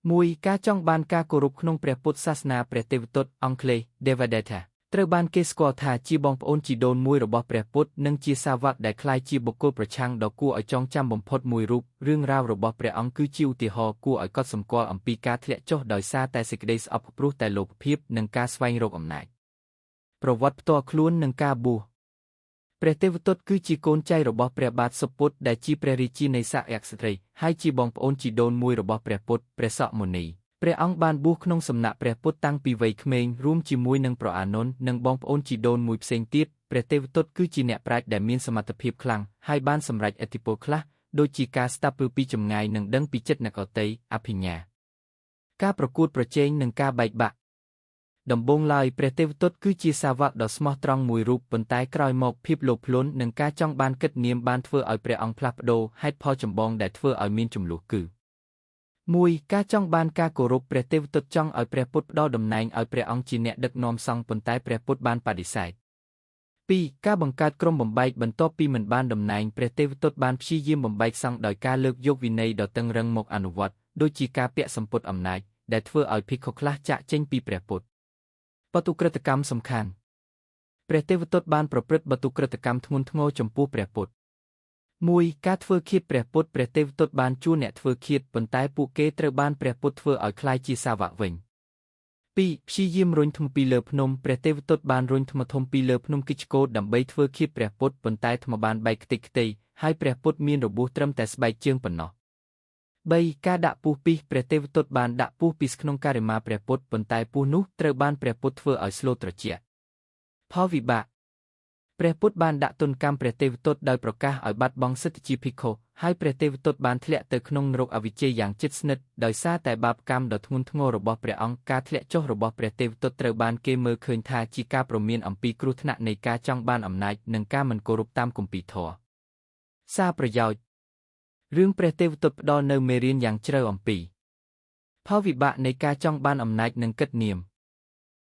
1ការចង់បានការគោរពក្នុងព្រះពុទ្ធសាសនាព្រះទេវទត្តអង់គ្លេស Devadatta ត្រូវបានគេស្គាល់ថាជាបងប្អូនជីដូនមួយរបស់ព្រះពុទ្ធនិងជាសាវកដែលក្លាយជាបុគ្គលប្រឆាំងដ៏គួរឲ្យចងចាំបំផុតមួយរូបរឿងរ៉ាវរបស់ព្រះអង្គគឺជាឧទាហរណ៍គួរឲ្យកត់សម្គាល់អំពីការធ្លាក់ចុះដោយសារតែសេចក្តីស្អប់ព្រោះតែលោភភាពនិងការស្វែងរកអំណាចប្រវត្តិផ្ទាល់ខ្លួននិងការបួសព្រះទេវទត្តគឺជាកូនចៅរបស់ព្រះបាទសុពុទ្ធដែលជាព្រះរាជានៃសាកយក្សត្រីហើយជាបងប្អូនជីដូនមួយរបស់ព្រះពុទ្ធព្រះសក្យមុនីព្រះអង្គបានបួសក្នុងសំណាក់ព្រះពុទ្ធតាំងពីវ័យក្មេងរួមជាមួយនឹងព្រះអានន្ទនិងបងប្អូនជីដូនមួយផ្សេងទៀតព្រះទេវទត្តគឺជាអ្នកប្រាជ្ញដែលមានសមត្ថភាពខ្លាំងហើយបានសម្រេចឥទ្ធិពលខ្លះដូចជាការស្ដាប់ឮពីចម្ងាយនិងដឹងពីចិត្តអ្នកដទៃអភិញ្ញាការប្រកួតប្រជែងនិងការបែកបាក់ដំបូងឡើយព្រះទេវទត្តគឺជាសាវកដ៏ស្មោះត្រង់មួយរូបប៉ុន្តែក្រោយមកភាពលោភលន់និងការចង់បានកិត្តិនាមបានធ្វើឲ្យព្រះអង្គផ្លាស់ប្ដូរហេតុផលចម្បងដែលធ្វើឲ្យមានជម្លោះគឺ1ការចង់បានការគោរពព្រះទេវទត្តចង់ឲ្យព្រះពុទ្ធផ្ដល់តំណែងឲ្យព្រះអង្គជាអ្នកដឹកនាំសង្ឃប៉ុន្តែព្រះពុទ្ធបានបដិសេធ2ការបង្កើតក្រុមបំបែកបន្ទាប់ពីមិនបានតំណែងព្រះទេវទត្តបានព្យាយាមបំបែកសង្ឃដោយការលើកយកវិន័យដ៏តឹងរឹងមកអនុវត្តដូចជាការពាក់សំពត់អំណាចដែលធ្វើឲ្យភិក្ខុខ្លះចាកចេញពីព្រះពុទ្ធបតុក្រឹតកម្មសំខាន់ព្រះទេវទត្តបានប្រព្រឹត្តបតុក្រឹតកម្មធ្ងន់ធ្ងរចំពោះព្រះពុទ្ធ1ការធ្វើឃាតព្រះពុទ្ធព្រះទេវទត្តបានជួលអ្នកធ្វើឃាតប៉ុន្តែពួកគេត្រូវបានព្រះពុទ្ធធ្វើឲ្យក្លាយជាសាវកវិញ2ព្យាយាមរុញថ្មពីលើភ្នំព្រះទេវទត្តបានរុញថ្មធំពីលើភ្នំគិជកោដើម្បីធ្វើឃាតព្រះពុទ្ធប៉ុន្តែថ្មបានបែកខ្ទេចខ្ទីហើយព្រះពុទ្ធមានរបួសត្រឹមតែស្បែកជើងប៉ុណ្ណោះ3ការដាក់ពស់ពីសព្រះទេវទត្តបានដាក់ពស់ពីសក្នុងការិមាព្រះពុទ្ធប៉ុន្តែពស់នោះត្រូវបានព្រះពុទ្ធធ្វើឲ្យស្លូតត្រជាក់ផលវិបាកព្រះពុទ្ធបានដាក់ទណ្ឌកម្មព្រះទេវទត្តដោយប្រកាសឲ្យបាត់បង់សិទ្ធិជាភិក្ខុហើយព្រះទេវទត្តបានធ្លាក់ទៅក្នុងនរកអវិជ្ជាយ៉ាងជិតស្និទ្ធដោយសារតែបាបកម្មដ៏ធ្ងន់ធ្ងររបស់ព្រះអង្គការធ្លាក់ចុះរបស់ព្រះទេវទត្តត្រូវបានគេមើលឃើញថាជាការព្រមានអំពីគ្រោះថ្នាក់នៃការចង់បានអំណាចនិងការមិនគោរពតាមគម្ពីរធម៌សារប្រយោជន៍រឿងព្រះទេវទត្តផ្ដល់នូវមេរៀនយ៉ាងជ្រៅអំពីផលវិបាកនៃការចង់បានអំណាចនិងកិត្តិនាម